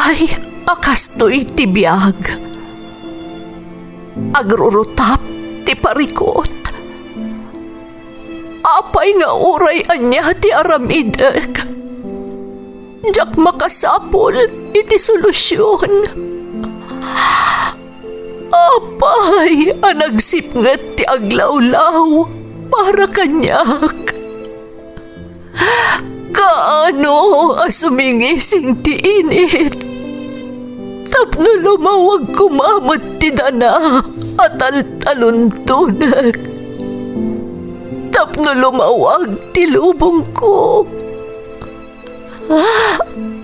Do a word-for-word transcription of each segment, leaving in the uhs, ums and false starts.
Ay, a kastoy ti biag. Agrurutap ti parikut. Apay nga uray ania ti aramidek, diak makasapul iti solusion. Apay a nagsipnget ti aglawlaw para kaniak? Kaano a sumingising ti init tapno lumawag koma met ti dana a taltaluntonek, tapno lumawag ti lubongko?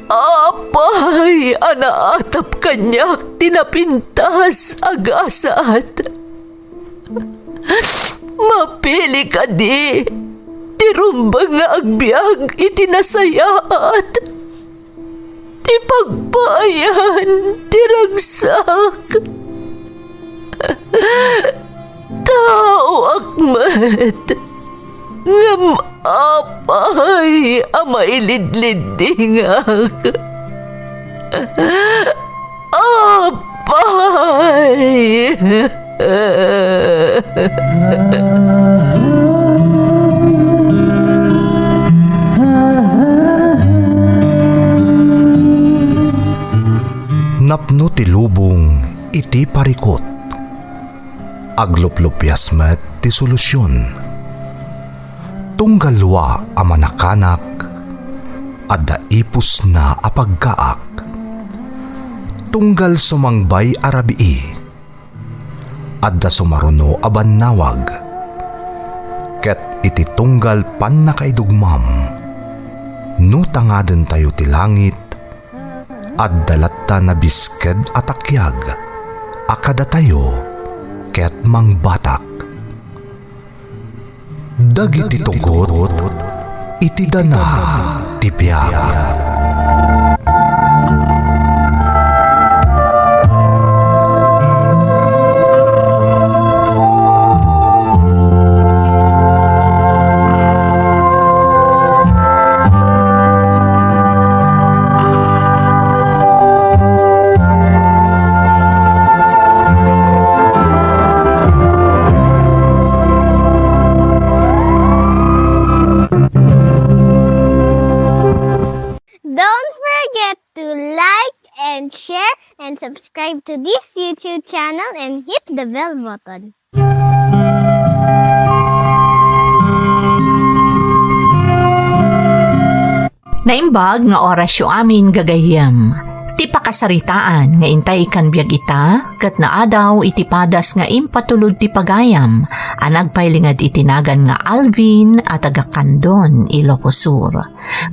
Apay a naatap kaniak ti napintas a gasat? Mapili kadi ti rumbeng nga agbiag iti nasayaat, ti pagpaayan ti ragsak? Taoak met, ngem apay a mailidliddingak? Apay! Napno ti lubong iti parikut. Agluplupias met ti solusion. Tunggal dua a manakanak, adda ipusna a pagkaak. Tunggal sumangbay a rabii, adda sumaruno a bannawag. Ket iti tunggal pannakaidugmam, no tangadentayo ti langit, adda latta nabisked a takiag a kadatayo ket mangbatak. Dagiti tugot iti dana ti biag. Don't forget to like and share and subscribe to this YouTube channel and hit the bell button. Naimbag nga orasyo amin, gagayyem. Ti pakasaritaan nga intay ikkan biag ita, ket naadaw iti padas nga impatulod ti pagayam a nagpailinged iti nagan nga Alvin a taga Candon, Ilocos Sur.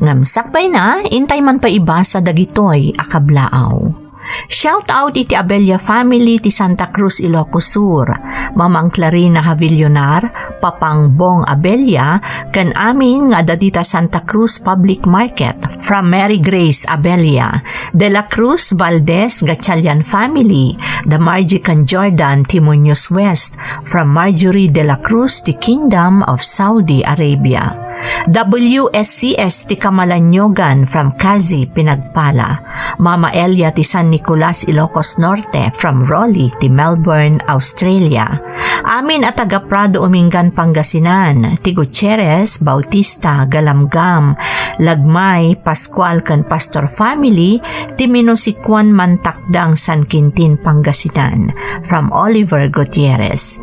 Ngem sakbayna, intay man pay ibasa dagitoy a kablaaw. Shout out iti Abella family ti Santa Cruz, Ilocos Sur, Mamang Clarina Havillonar, Papang Bong Abella, ken amin nga adda dita Santa Cruz Public Market, from Mary Grace Abella, De La Cruz Valdez Gatchalian family, da Margie ken Jordan ti Muñoz West, from Marjorie De La Cruz ti Kingdom of Saudi Arabia. W S C S ti Kamalanyogan from Kazi, Pinagpala. Mama Elia ti San Nicolas, Ilocos Norte, from Raleigh ti Melbourne, Australia. Amin a taga Prado Umingan, Pangasinan, ti Gutierrez, Bautista, Galamgam, Lagmay, Pascual ken Pastor family ti Minusikuan, Mantakdang, San Quintin, Pangasinan, from Oliver Gutierrez.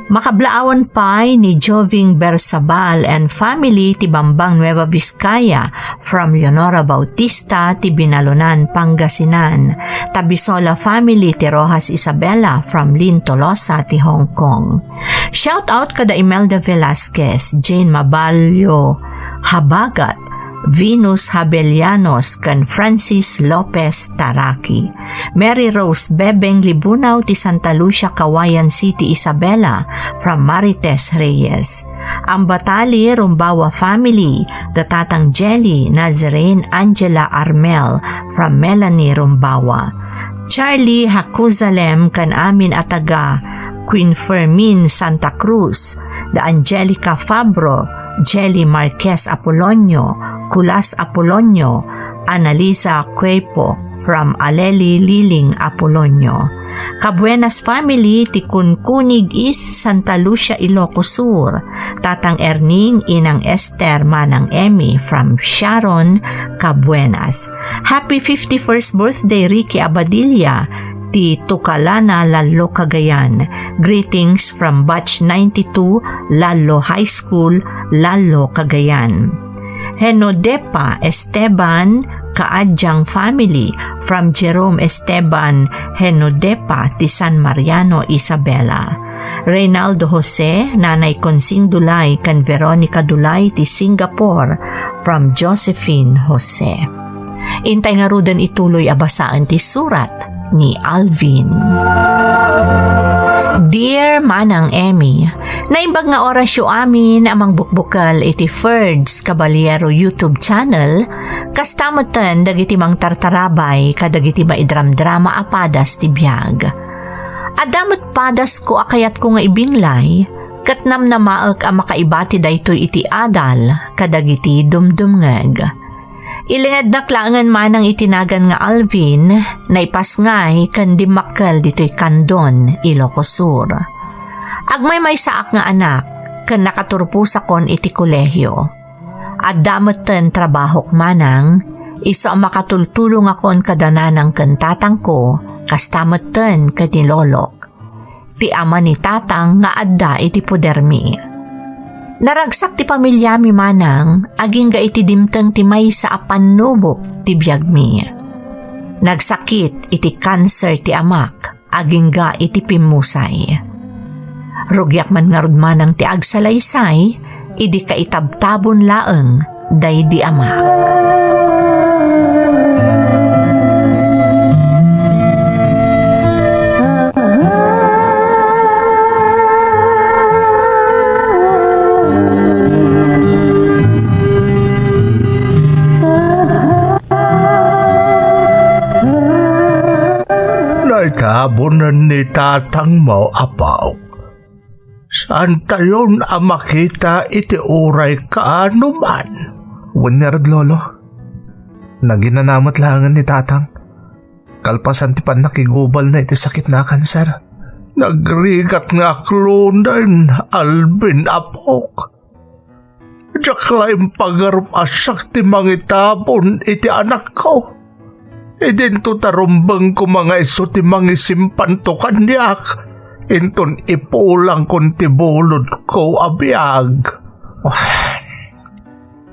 Makablaawan pay ni Joving Bersabal and family ti Bambang, Nueva Vizcaya, from Leonora Bautista ti Binalonan, Pangasinan, Tabisola family ti Rojas Isabela from Lynn Tolosa ti Hong Kong. Shout out kada Imelda Velasquez, Jane Mabalio Habagat, Venus Habelianos, ken Francis Lopez Taraki. Mary Rose Bebeng Libunao ti Santa Lucia, Cauayan City, Isabela, from Marites Reyes. Ambatali Rumbawa family, da Tatang Jelly, Nazarene, Angela, Armel, from Melanie Rumbawa. Charlie Jacuzalem ken amin a taga Queen Fermin, Santa Cruz, da Angelica Fabro, Jelly Marquez Apolonio, Culas Apolonio, Analisa Cuepo from Aleli Liling Apolonio. Kabuenas family ti Kunkunig East, Santa Lucia, Ilocos Sur. Tatang Erning, Inang Esther, Manang Emmy from Sharon, Kabuenas. Happy fifty-first birthday, Ricky Abadilla, ti Tukalana, Lallo, Cagayan. Greetings from Batch ninety-two, Lallo High School, Lallo, Cagayan. Henodepa Esteban, Kaadjang family, from Jerome Esteban, Henodepa, ti San Mariano, Isabela. Reynaldo Jose, Nanay Consing Dulay, ken Veronica Dulay, ti Singapore, from Josephine Jose. Intay ngaruden ituloy a basaen ti surat ni Alvin. Dear Manang Emmy, naimbag nga orasyo amin a mangbukbukel iti Ferds Caballero YouTube channel, kasta metten dagiti mangtartarabay kadagiti maidramdrama a padas ti biag. Adda met padasko a kayatko nga ibinlay, ket namnamaek a makaibati daytoy iti adal kadagiti dumdumngeg. Ilingednak laengen manang iti nagan nga Alvin, naipasngay ken dimmakkel ditoy Candon, Ilocos Sur. Agmaymaysaak nga anak, ken nakaturposakon iti kolehio. Adda metten trabahok manang, isu a makatultulongakon kada nanang ken tatangko, kasta metten ken ni lolok, ti ama ni tatang nga adda iti podermi. Naragsak ti pamiliami manang, agingga iti dimteng ti maysa a pannubok ti biagmi. Nagsakit iti kanser ti amak, agingga iti pimmusay. Rugiak man ngarud manang ti agsalaysay, idi kaitabtabon laeng daydi amak. Naitabonan ni tatangmo, apo. Saantayon a makita iti uray kaano man. Wen ngarud, Lolo. Naginana met laengen ni tatang. Kalpasan ti pannakigubalna iti sakitna a kanser. Nagrigat nga aklonen, Alvin, apok. Diak la impagarup a siak ti mangitabon iti anakko. Idinto ta rumbeng koma nga isu ti mangisimpanto kaniak, inton ipulangkon ti bulodko a biag.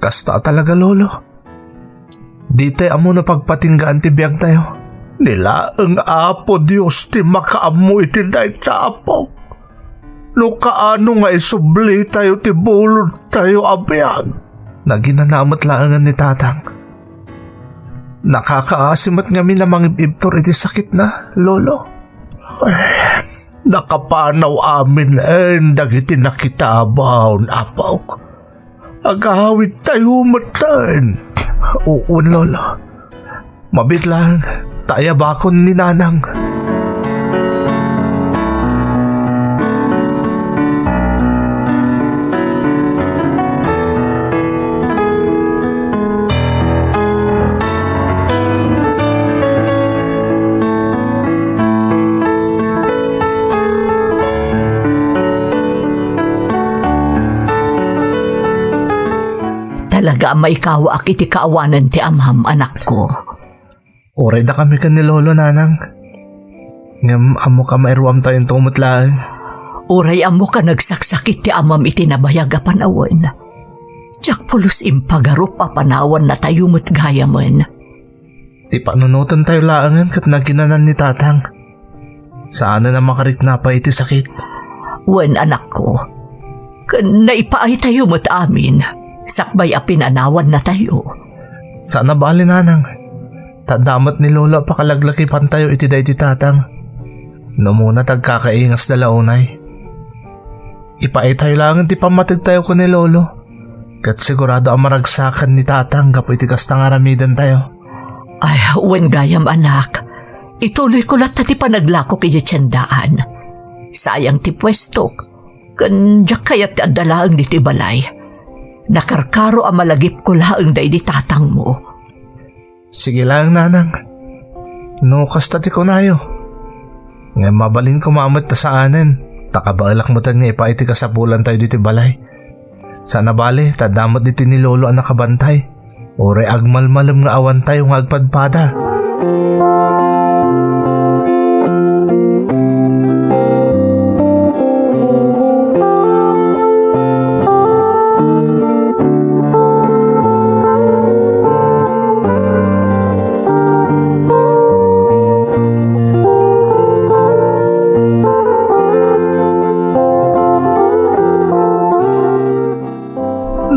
Kasta talaga, Lolo. Ditay ammo no pagpatinggaan ti biagtayo. Ni laeng Apo Dios ti makaammo iti dayta, apo. No kaano nga isublitayo ti bulodtayo a biag. Naginana met laengen ni tatang. Nakakaasi met ngamin a mangib-ibtur iti sakitna, Lolo. Ay, nakapanaw amin en dagiti nakitabon, apok. Agawidtayo metten. Wen, Lolo. Mabiit laeng, ta ayabakon ni nanang. Talaga a maikawaak iti kaawanan ti amam, anakko. Uray dakami ken ni Lolo, nanang. Ngem ammok a mairuamtayo met laeng. Uray ammok a nagsaksakit ti amam iti nabayag a panawen. Diak pulos impagarup a panawannatayo met gayamen. Ti panunotentayo laengen ket naginanan ni tatang. Saanen a makariknapay iti sakit. Wen, anakko. Ken naipaaytayo met amin, sakbay a pinanawannatayo. Saan a bali, nanang. Ta adda met ni Lolo a pakalaglagipantayo iti daydi tatang. No umuna ta agkakaingasda la unay. Ipaaytayo laengen ti pammategtayo ken ni Lolo. Ket sigurado a maragsakan ni tatang gapu iti kasta nga aramidentayo. Ay, wen gayam, anak. Ituloyko latta ti panaglakok idiay tiendaan. Sayang ti puestok. Ken diak kayat ti adda laeng ditoy balay. Nakarkaro a malagipko laeng daydi tatangmo. Sige laeng, nanang. No kasta ti kunayo. Ngem mabalin koma met ta saanen, ta kabaelak metten nga ipaay ti kasapulantayo ditoy balay. Saan a bale, ta adda met ditoy ni Lolo a nakabantay. Uray agmalmalem nga awantayo nga agpadpada.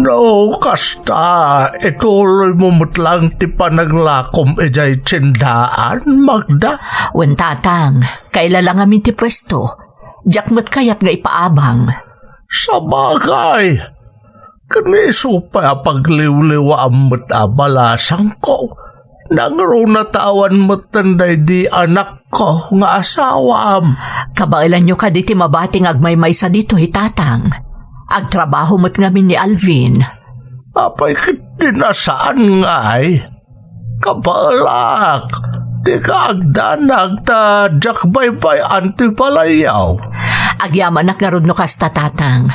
No kasta, ituloymo met laeng ti panaglakom idiay tiendaan, Magda? Wen, Tatang, kaila la ngamin ti puesto. Diak met kayat nga ipaabang. Sabagay, ken isu pay a pagliwliwaam met a balasangko, nangruna ta awan metten daydi anakko nga asawam. Kabaelanyo kadi ti mabati nga agmaymaysa ditoy, Tatang? Agtrabaho met ngamin ni Alvin. Apay ket di na saan ngay? Kabaelak, dika agdanag ta diak baybay-an ti balayyo. Agyamanak ngarud no kasta, Tatang.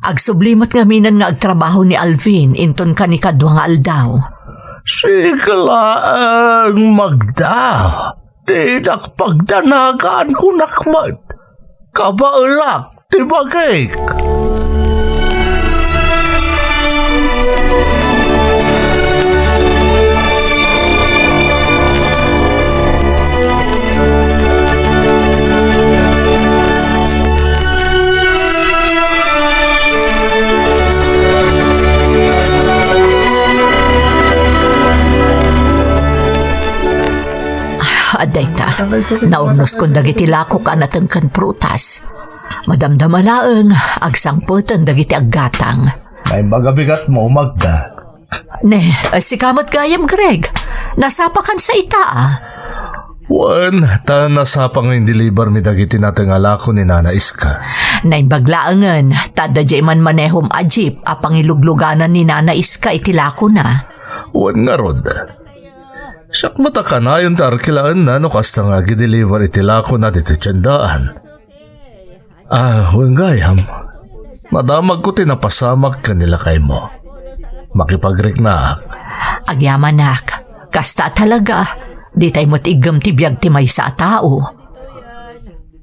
Agsubli met ngaminen nga agtrabaho ni Alvin inton kanikadua nga aldaw. Sige laeng, Magda. Dinak pagdanagan, kunak met. Kabaelak ti bagik. Adda ita, naurnoskon dagiti lakok a natengken prutas. Madamdama laeng, agsangpeten dagiti aggatang. Naimbag a bigatmo, Magda. Ne, sika met gayam, Greg. Nasapakan sa ita, a? Wen, ta nasapa nga indelivermi dagiti nateng a lako ni Nana Iska. Naimbag laengen, ta adda diay manmanehom a jeep a pangilugluganan ni Nana Iska iti lakona. Wen ngarud, siak met a kanayon ti arkilaenna no kasta nga agideliver iti lakona ditoy tiendaan. Ah, wen gayam, nadamagko ti napasamak ken ni lakaymo. Makipagriknaak. Agyamanak, kasta talaga, ditay met iggem ti biag ti maysa a tao.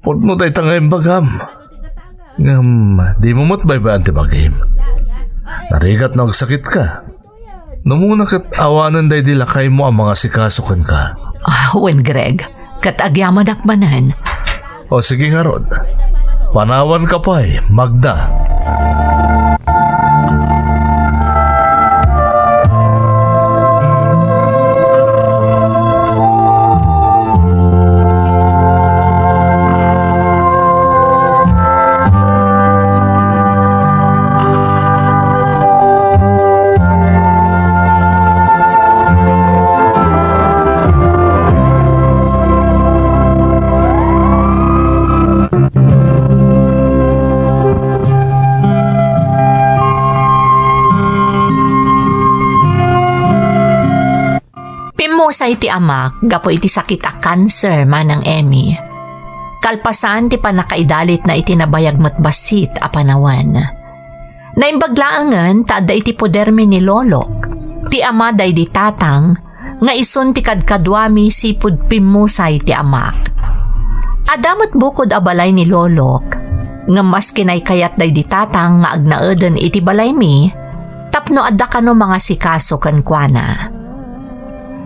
Pudno dayta nga imbagam. Ngem, dimo met baybay-an ti bagim. Narigat no agsakitka. Numona ket awanen daydi lakaymo a mangasikaso kenka. Ah, wen, Greg, ket agyamanak manen. O sige ngarud, panawanka pay, Magda. Pimmusay ti amak gapu iti sakit a kanser, Manang Emmy. Kalpasan ti pannakaidalitna iti nabayag met bassit a panawen. Naimbag laengen ta adda iti podermi ni Lolok, ti ama daydi tatang, nga isun ti kadkaduami sipud pimmusay ti amak. Adda met bukod a balay ni Lolok, ngem mas kinaykayat daydi tatang nga agnaeden iti balaymi tapno adda kano mangasikaso kenkuana.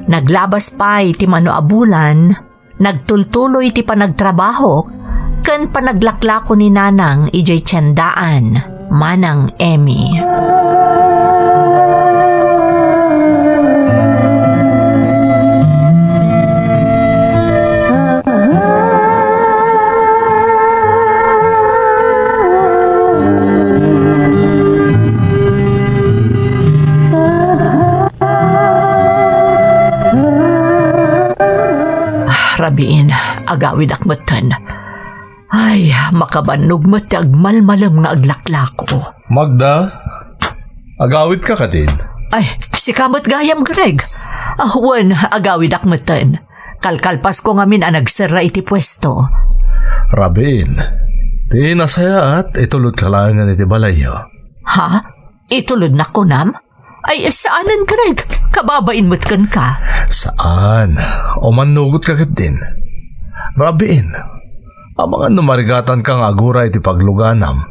Naglabas pay ti mano a bulan, nagtultuloy ti panagtrabahok ken panaglaklako ni Nanang idiay tiendaan, Manang Emmy. Ah, rabiin, agawidak metten. Ay, makabannog met ti agmalmalem nga aglaklako. Magda, agawidka kadin? Ay, sika met gayam, Greg. Ah, wen, agawidak metten. Kalkalpasko ngamin a nagserra iti puesto. Rabiin, ti nasayaat, itulodka laengen iti balayyo. Ha? Itulodnak kunam? Ay, saanen, Greg. Kababain met kenka. Saan? Umannugotka ketdin. Rabiin, amangan no marigatanka nga agura iti pagluganam.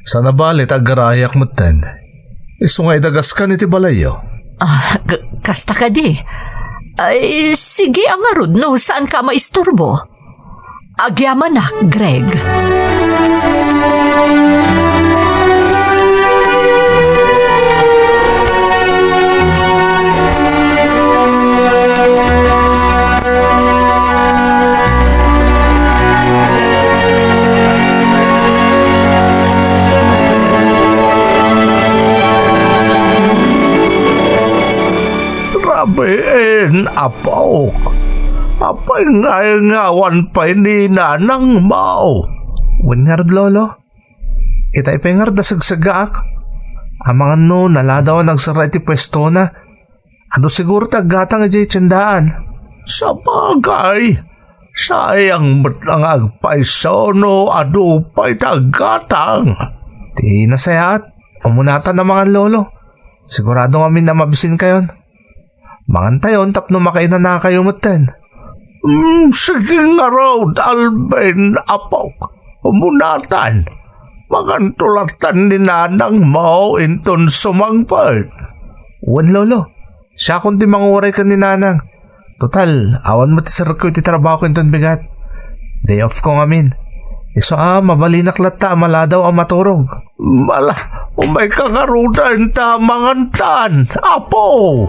Sana bale ta aggarahiak metten. Isu nga idagaskan iti balayyo. Ah, k-, kasta kadi. Ay, sige a ngarud no saanka a maisturbo. Agyamanak, Greg. Rabiin, apok. Apay nga ingawan pay ni nanangmo? Wen ngarud, Lolo. Itay pay ngarud a segseggaak. Amangan no naladaw a nagserra iti puestona. Adu siguro ti aggatang idiay tiendaan. Sabagay, sayang met nga agpayso no adu pay ti aggatang. Ti nasayaat, umunatan amangan, Lolo. Sigurado ngamin a mabisinkayon. Mangantayon tapno makainanakayo metten. Mm, sige ngarud, Alvin, apok. Umunatan. Manganto lattan ni nanangmo inton sumangpet. Wen, Lolo. Siakon ti manguray ken ni Nanang. Total, awan met ti serrekko iti trabahoko inton bigat. Day off ko ngamin. Isu a, mabalinak latta a maladaw a maturog. Mala, umayka ngaruden ta mangantan, Apo!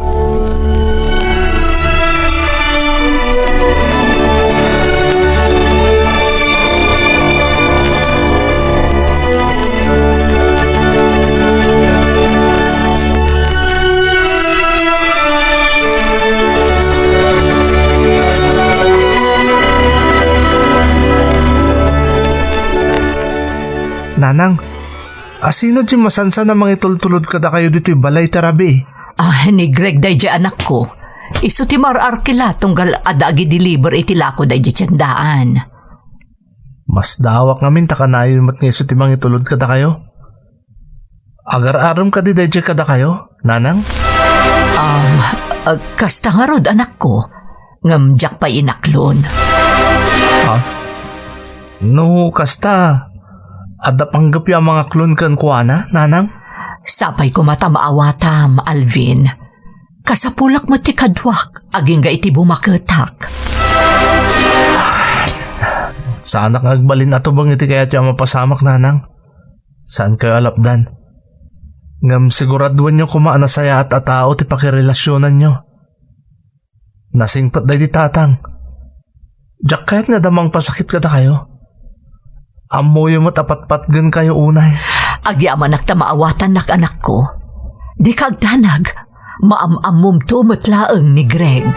Nanang, asino ti masansan a mangitultulod kadakayo ditoy balay ta rabii? Ah, ni Greg daydiay anakko. Isu ti mar-arkila tunggal adda agideliver iti lako daydiay tiendaan. Masdaawak ngamin ta kanayon met nga isu ti mangitulod kadakayo. Agar-arem kadi daydiay kadakayo, Nanang? Ah, ah, kasta ngarud, anakko. Ngem diak pay inaklon. Ha? No kasta, adda panggepyo a mangaklon kenkuana, Nanang? Sapay koma ta maawatam, Alvin. Kasapulak met ti kaduak, agingga iti bumaketak. Saanak nga agbalin a tubeng iti kayatyo a mapasamak, Nanang. Saankayo a lapdan. Ngem siguraduenyo koma a nasayaat a tao ti pakirelasionanyo. Nasingpet daydi tatang. Diak kayat nga adda mangpasakit kadakayo. Ammoyo met a patpatgenkayo unay. Agyamanak ta maawatannak, anakko. Dika agdanag. Maam-ammomto met laeng ni Greg.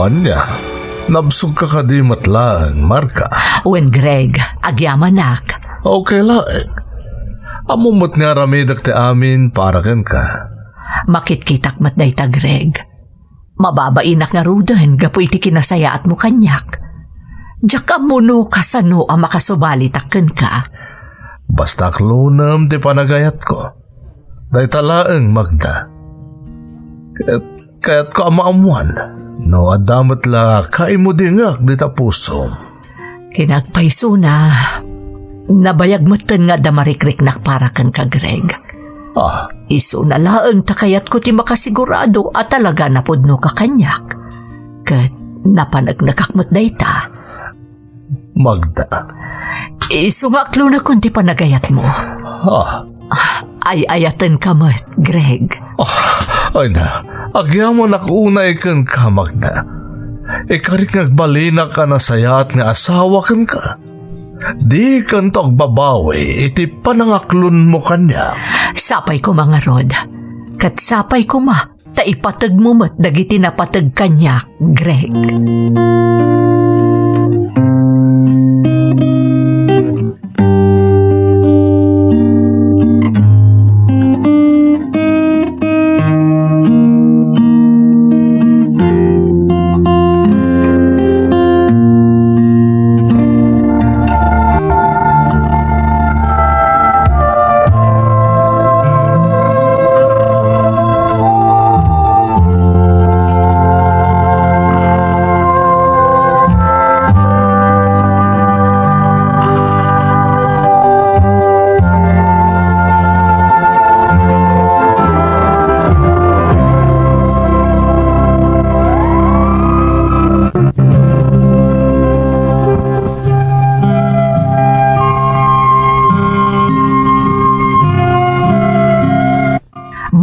Ania, nabsogka kadi met laeng, Marka? Wen, Greg, agyamanak. Okay laeng. Ammom met nga aramidek ti amin para kenka. Makitkitak met dayta, Greg. Mababainak ngaruden gapu iti kinasayaatmo kaniak. Diak ammo no kasano a makasubalitak kenka. Basta aklonem ti panagayatko. Dayta laeng, Magda. Ket kayatko a maammuan no adda met la kaimudingak dita pusom. Kinagpaysona, nabayag metten nga adda marikriknak para kenka, Greg. Ah. Isuna laeng ta kayatko ti makasigurado a talaga napudnoka kaniak. Ket napaneknekak met dayta. Magda. Isu nga aklonakon ti panagayatmo. Ah. Ay-ayatenka met, Greg. Ah, ay na, agyamanak unay kenka, Magda. Ikarik nga agbalinak a nasayaat nga asawa kenka. Dikanto agbabawi iti panangaklonmo kaniak. Sapay koma ngarud, ket sapay koma ta ipategmo met dagiti napateg kaniak, Greg.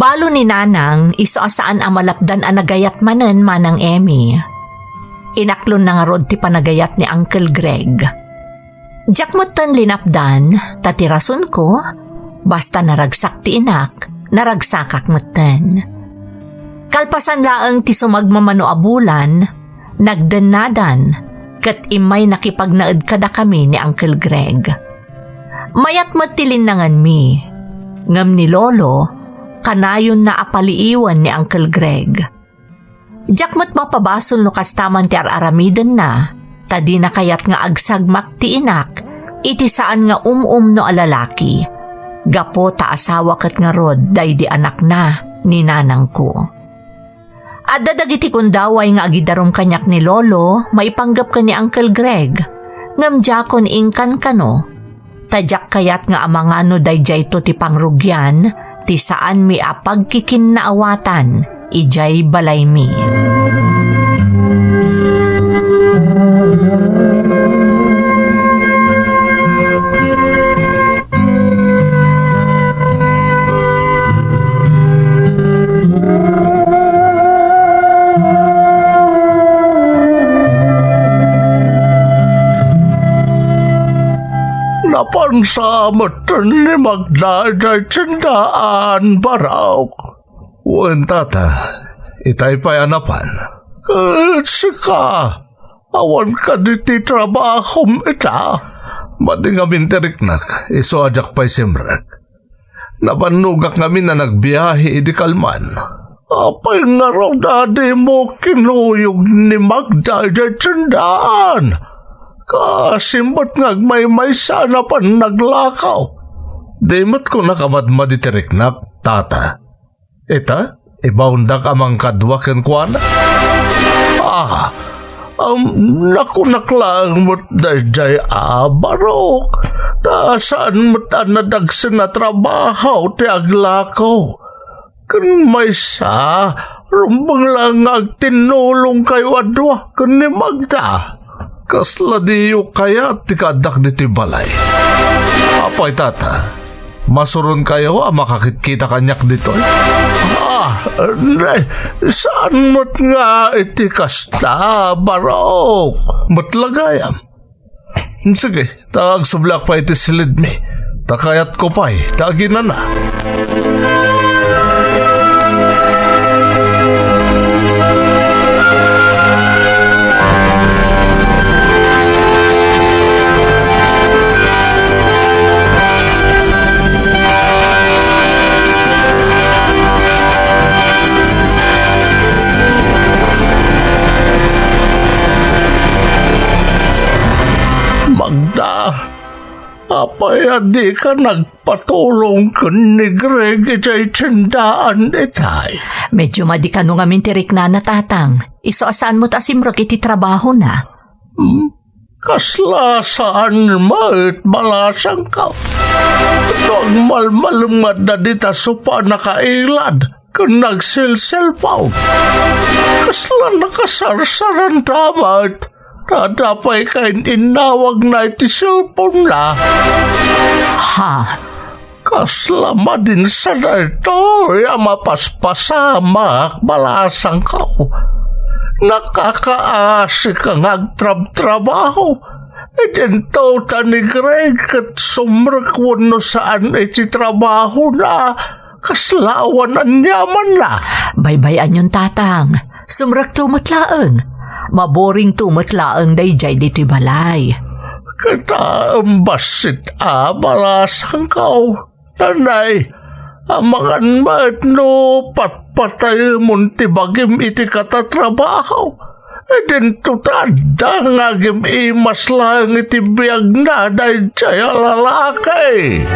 Balo ni Nanang, isu a saan a malapdan a nagayat manen, Manang Emmy. Inaklonna ngarud ti panagayat ni Uncle Greg. Diak metten linapdan, ta ti rasonko, basta naragsak ti inak, naragsakak metten. Kalpasan laeng ti sumagmamano a bulan, nagdennadan, ket immay nakipagnaed kadakami ni Uncle Greg. Mayat met ti linnanganmi, ngem ni Lolo, kanayonna a paliiwen ni Uncle Greg. Diak met mapabasol no kasta man ti ar-aramidenna, ta dina kayat nga agsagmak ti inak iti saan nga um-umno a lalaki, gapu ta asawa ket ngarud daydi anakna ni nanangko. Adda dagiti kundaway nga agidarum kaniak ni Lolo maipanggep ken ni Uncle Greg, ngem diakon inkankano, ta diak kayat nga amangan no daydiayto ti pangrugian ti saanmi a pagkikinnaawatan idiay balaymi. Napansa met ni Magda idiay tiendaan, Barok. Wen, tata, itay pay a napan. Ket sika, awan kadi ti trabahom ita? Madi ngamin ti riknak, isu a diak pay simrek. Nabannogak ngamin a nagbiahe idi kalman. Apay ngarud a dimo kinuyog ni Magda idiay tiendaan? Kaasi met nga agmaymaysa a napan naglakaw. Di met kunak a madmadi ti riknak, tata. Ita, ibaondak a mangkadua kenkuana. Ah, um, nakunak laeng met daydiay a, Barok, ta saan met a nadagsen a trabaho ti aglakaw. Ken maysa, rumbeng laeng nga agtinnulongkayo a dua ken ni Magda. Kasla diyo kayat ti kaaddak ditoy balay? Apay, tata, masuronkayo a makakitkita kaniak ditoy? Ah, ne, saan met nga iti kasta, Barok. Met la gayam. Sige, ta agsubliak pay iti silidmi. Ta kayatko pay, ta aginana. Magda, apay a dika nagpatulong ken ni Greg idiay tiendaan itay? Medyo madi kano ngamin ti riknana, tatang. Isu a saan met a simrek iti trabahona. Hmm? Kasla saan met, balasangko. No agmalmalem nga adda dita sopa a nakailad ken nagselselpon. Kasla nakasarsaranta met. Adda pay kain-innawagna iti cellphone-na. Ha? Kasla madin sa daytoy a mapaspasamak, balasangko. Nakakaasi ka nga agtrabtrabaho. Idinto ta ni Greg ket sumrek wenno saan iti trabahona, kasla awan aniamanna. Baybay-anyon, Tatang. Sumrekto met laeng. Maboringto met laeng daydiay ditoy balay. Kitaem bassit a balasangko. Nanay, amangan met no patpatayemon ti bagim iti katatrabaho. Idinto ta adda nga agim-imas laeng iti biagna daydiay a lalaki.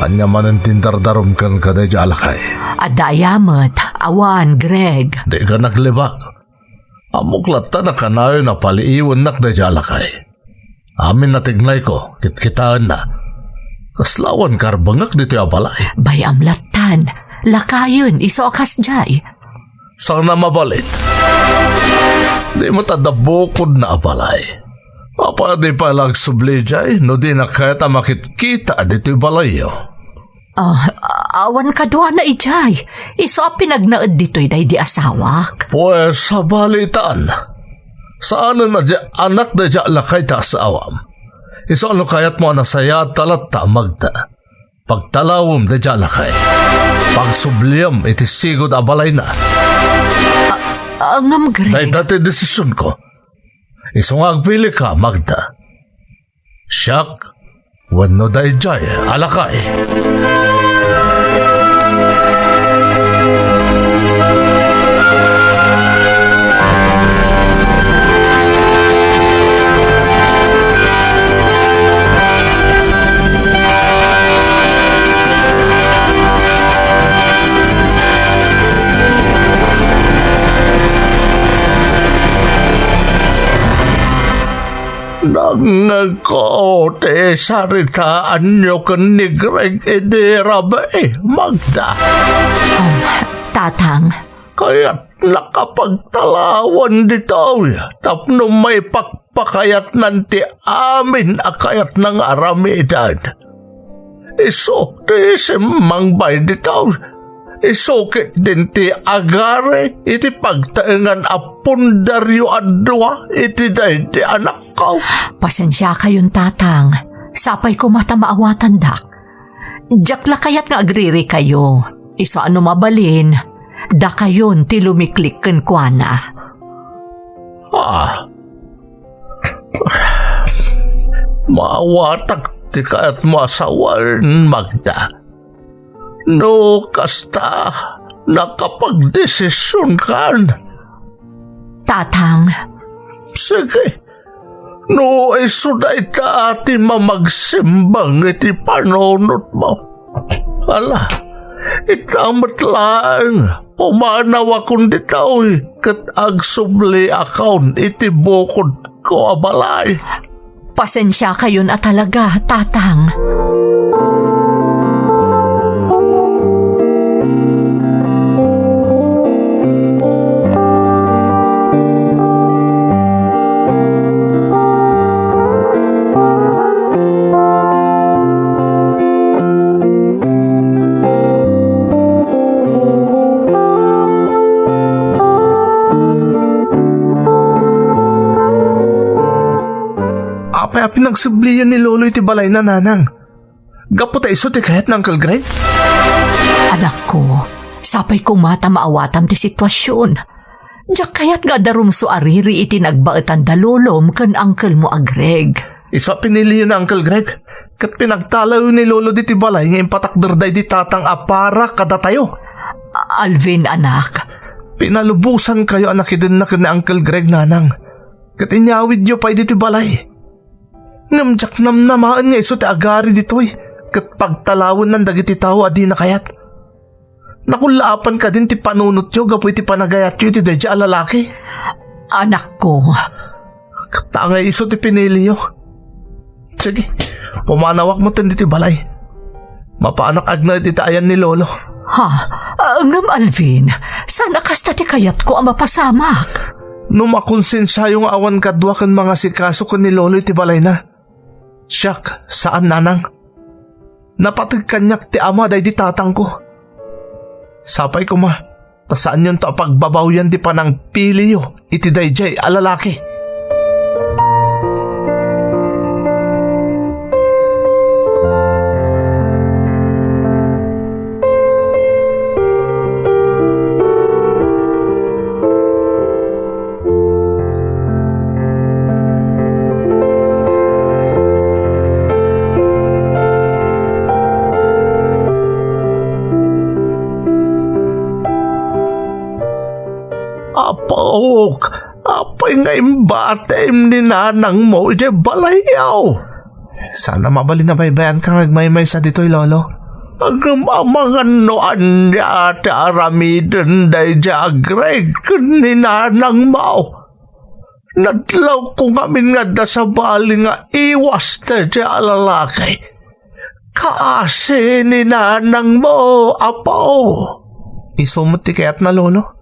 Ania manen ti indardarom kenka daydiay a lakay? Adda aya met, awan, Greg. Dika naglibak. Ammok latta a kanayon a paliiwennak daydiay a lakay. Amin a tignayko, kitkitaenna. Kasla awan karbengek ditoy a balay. Bay-am lattan, lakayen, isu a kasdiay. Saan a mabalin? Di met adda bukodna a balay. Apay a di pay la agsubli idiay no dina kayat a makitkita ditoy balayyo? Ah, awan kaduana idiay. Isu a pinagnaed ditoy daydi asawak. Pues, sabalitan. Saanen a di anak daydi a lakay ti asawam. Isu a no kayatmo a nasayaat ta latta, Magda, pagtalawem daydi a lakay. Pagsubliam iti sigud a balayna. Ah, ngem, Greg. Dayta ti desisionko. Isu nga agpilika, Magda. Siak wenno daydiay a lakay? Nangngegko ti saritaanyo ken ni Greg idi rabii, Magda. Um, Tatang. Kayatna a pagtalawan ditoy tapno maipakpakayatnan ti amin a kayatna nga aramiden. Isu ti simmangbay ditoy. Isu ketdin ti agari iti pagtaengan a pundaryo a dua iti daydi anakko. Pasensiakayon, Tatang. Sapay koma ta maawatandak. Diak la kayat nga agririkayo. Isu a no mabalin, dakayon ti lumiklik kenkuana. Ah, maawatak ti kayatmo a sawen, Magda. No kasta, nakapagdesisionkan. Tatang. Sige. No isu dayta ti mamagsimbang iti panunotmo. Ala, ita met laeng, pumanawakon ditoy ket agsubliakon iti bukodko a balay. Pasensiakayon a talaga, Tatang. Apay a pinagsublian ni Lolo iti balayna, Nanang? Gapu ta isu ti kayat ni Uncle Greg? Anakko, sapay koma ta maawatam ti sitwasion. Diak kayat nga adda rumso a riri iti nagbaetan da lolom ken uncle mo a Greg. Isu a piniliyo ni Uncle Greg, ket pinagtalawyo ni Lolo ditoy balay nga impatakder daydi tatang a para kadatayo. A-, Alvin, anak. Pinalubosankayo a nakidenna ken ni Uncle Greg, Nanang. Ket inyawidyo pay ditoy balay. Ngem diak namnamaen nga isu ti agari ditoy ket pagtalawennan dagiti tao a dina kayat. Nakullaapan kadin ti panunotyo gapu iti panagayatyo iti daydiay a lalaki? Anakko. Ket ta ngay isu ti piniliyo. Sige, pumanawak metten ditoy balay. Mapanak agnaed iti ayan ni Lolo. Ha? Ah, ngem Alvin, saan a kasta ti kayatko a mapasamak? No makonsensiayo nga awan kadua ken mangasikaso ken ni Lolo iti balayna, siak, saan, nanang. Napateg kaniak ti ama daydi tatangko. Sapay koma, ta saanyonto a pagbabawian ti panangpiliyo iti daydiay a lalaki. Apok, apay nga imbatim ni nanangmo idiay balayyo? Saan a mabalin a baybayanka nga agmaymaysa ditoy, Lolo. Ngem amangan no ania ti aramiden daydiay a Greg ken ni nanangmo. Nadlawko ngamin nga adda sabali nga iwas daydiay a lalaki. Kaasi ni nanangmo, Apo. Isu met ti kayatna, Lolo.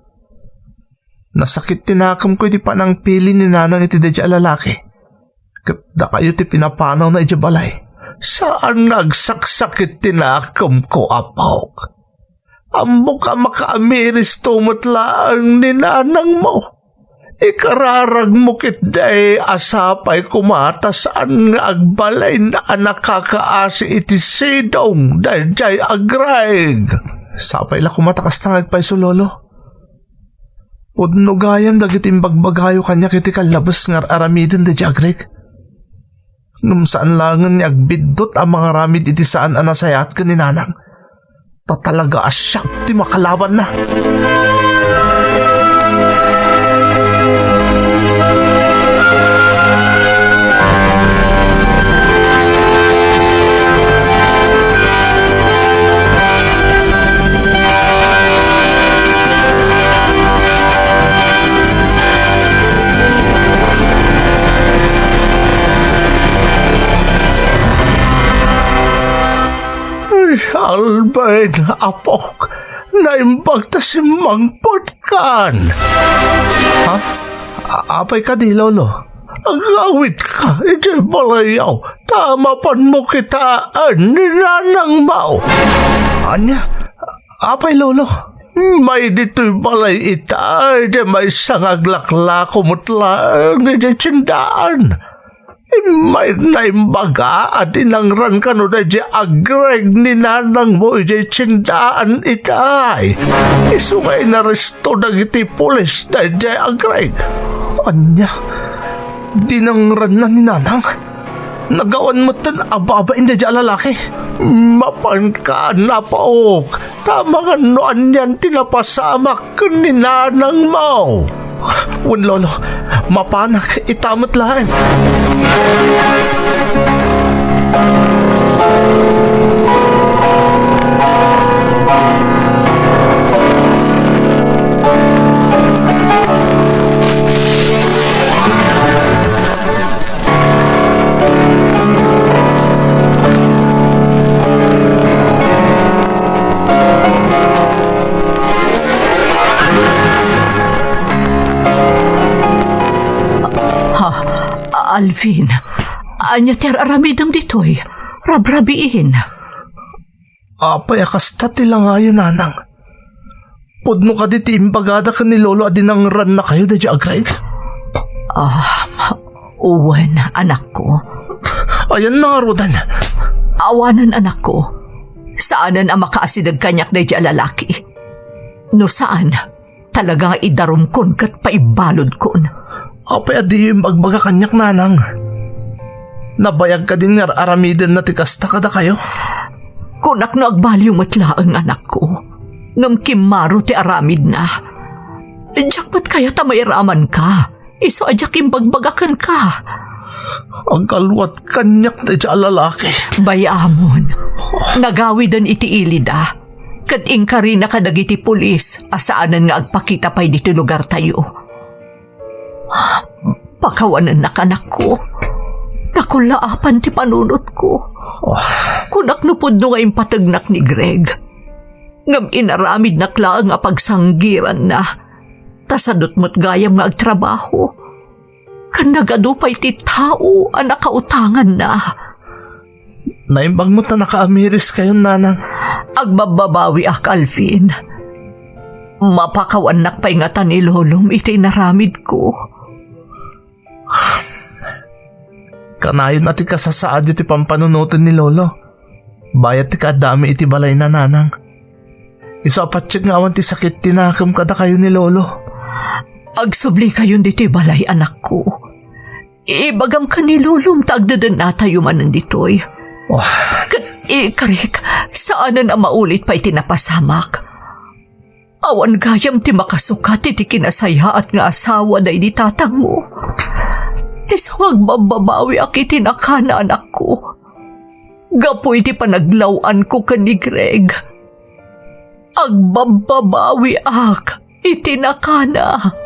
Nasakit ti nakemko iti panangpili ni nanang iti daydiay a lalaki. Ket dakayo ti pinapanawna idiay balay. Saan nga agsaksakit ti nakemko, Apok. Ammok a makaamiristo met laeng ni nanangmo. Ikararagmo ketdi a sapay koma ta saan nga agbalin a nakakaasi iti sidong daydiay a Greg. Sapay la koma ta kasta nga agpayso, Lolo. Pudno gayam dagiti imbagbagayo kaniak iti kallabes nga ar-aramiden daydiay a Greg. Ngem saan laengen nga agbiddut a mangaramid iti saan a nasayaat ken ni nanang. Ta talaga a siak ti makalabanna. Ay, Alvin, apok, naimbag ta simmangpetkan. Ha? A-, apay kadi, Lolo? Agawitka idiay balayyo, ta mapanmo kitaen ni nanangmo. Ania? Apay, Lolo? Immay ditoy balay ita, idiay maysa nga aglaklako met laeng idiay tiendaan. Immay naimbaga a dinangran kano daydiay a Greg ni nanangmo idiay tiendaan itay. Isu nga inaresto dagiti pulis daydiay a Greg. Ania? Dinangranna ni nanang? Nagawan metten a babain daydiay a lalaki? Mapanka, Apok, ta amangan no anian ti napasamak ken ni nanangmo. Wen, Lolo, mapanak ita met laeng. Ha? Alvin, ania ti ar-aramidem ditoy? Rabrabiin. Apay a kasta ti langayo, nanang? Pudno kadi ti imbagada ken ni Lolo a dinangrannakayo daydiay a Greg? Ah, wen, anakko. Ayanna ngaruden? Awanen, anakko. Saanen a makaasideg kaniak daydiay a lalaki. No saan, talaga nga idarumkon ket paibbaludkon. Apay a diyo imbagbaga kaniak, nanang? Nabayag kadin nga ar-aramidenna ti kasta kadakayo? Kunak no agbaliw met laeng, anakko, ngem kimmaro ti aramidna. Diak met kayat a mairamanka, isu a diak imbagbaga kenka. Agkalluat kaniak daydiay a lalaki. Bayamon, nagawiden iti ilida, ket inkarina kadagiti pulis a saanen nga agpakita pay ditoy lugartayo. Pakawanennak, anakko. Nakullaapan ti panunotko. Ah. Kunak no pudno nga impategnak ni Greg. Ngem inaramidnak laeng a pagsanggiranna. Ta sadut met gayam nga agtrabaho. Ken nagadu pay ti tao a nakautanganna. Naimbag met ta nakaamiriskayon, nanang. Agbabbabawiak, Alvin. Mapakawannak pay ngata ni Lolom iti inaramidko. Kanayon a ti kasasaadyo ti pampanunoten ni Lolo. Bayat ti kaaddami iti balayna, nanang. Isu a patiek nga awan ti sakit ti nakem kadakayo ni Lolo. Agsublikayon ditoy balay, anakko. Ibagam ken ni Lolom ta agdedennatayo manen ditoy. Wah. Ket ikarik, saanen a maulit pay ti napasamak. Awan gayam ti makasukat iti kinasayaat nga asawa daydi tatangmo. Isu nga agbabbabawiak iti nakana, anakko. Gapu iti panaglaw-anko ken ni Greg, agbabbabawiak iti nakana.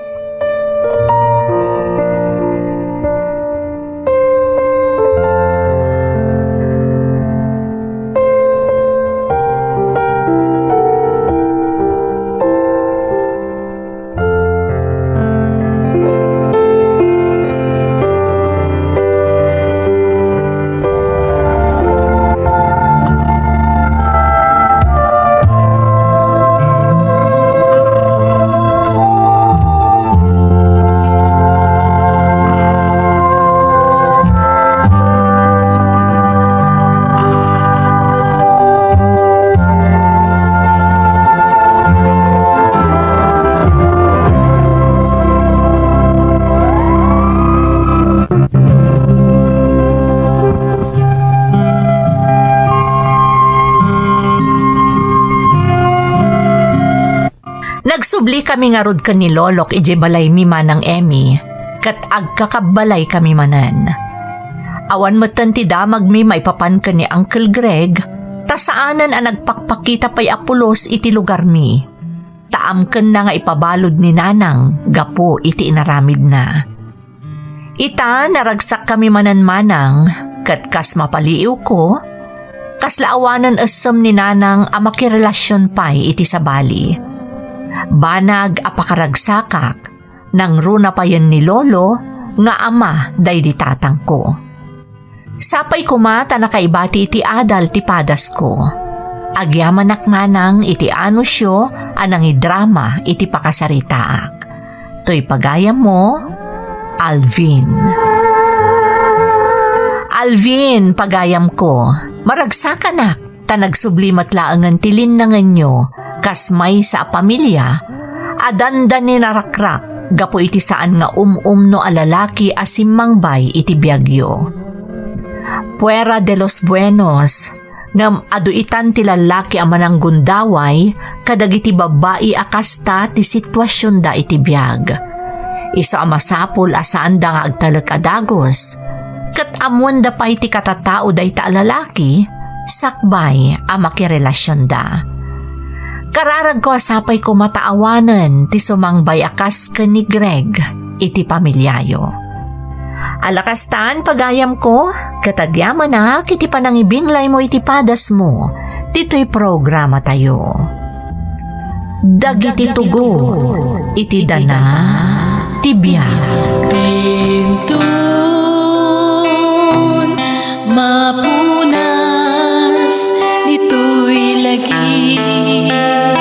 Nagsublikami ngarud ken ni Lolok idiay balaymi, Manang Emmy, ket agkakabbalaykami manen. Awan metten ti damagmi maipapan ken ni Uncle Greg, ta saanen a nagpakpakita pay a pulos iti lugarmi. Ta amkenna nga ipabalud ni Nanang gapu iti inaramidna. Ita, naragsakkami manen, Manang, ket kas mapaliiwko, kasla awanen essem ni Nanang a makirelasion pay iti sabali. Banag a pakaragsakak, nangruna payen ni Lolo nga ama daydi tatangko. Sapay koma ta nakaibati iti adal ti padasko. Agyamanak, Manang, iti anusyo a nangidrama iti pakasaritaak. Toy pagayammo, Alvin. Alvin, pagayamko, maragsakanak, ta nagsubli met laengen ti linnangenyo kas maysa a pamilia a dandani narakrak gapu iti saan nga um-umno a lalaki a simmangbay iti biagyo. Fuera de los buenos, ngem adu itan ti lallaki a mananggundaway kadagiti babbai a kasta ti situasionda iti biag. Isu a masapul a saanda nga agtalek a dagus, ket ammoenda pay ti katatao dayta a lalaki sakbay a makirelasionda. Kararagko a sapay koma ta awanen ti sumangbay a kas ken ni Greg iti pamiliayo. Ala kastan, pagayamko, ket agyamanak iti panangibinglaymo iti padasmo ditoy programatayo. Dagiti tugot iti dana ti biag. Inton mapunas ditoy lagip.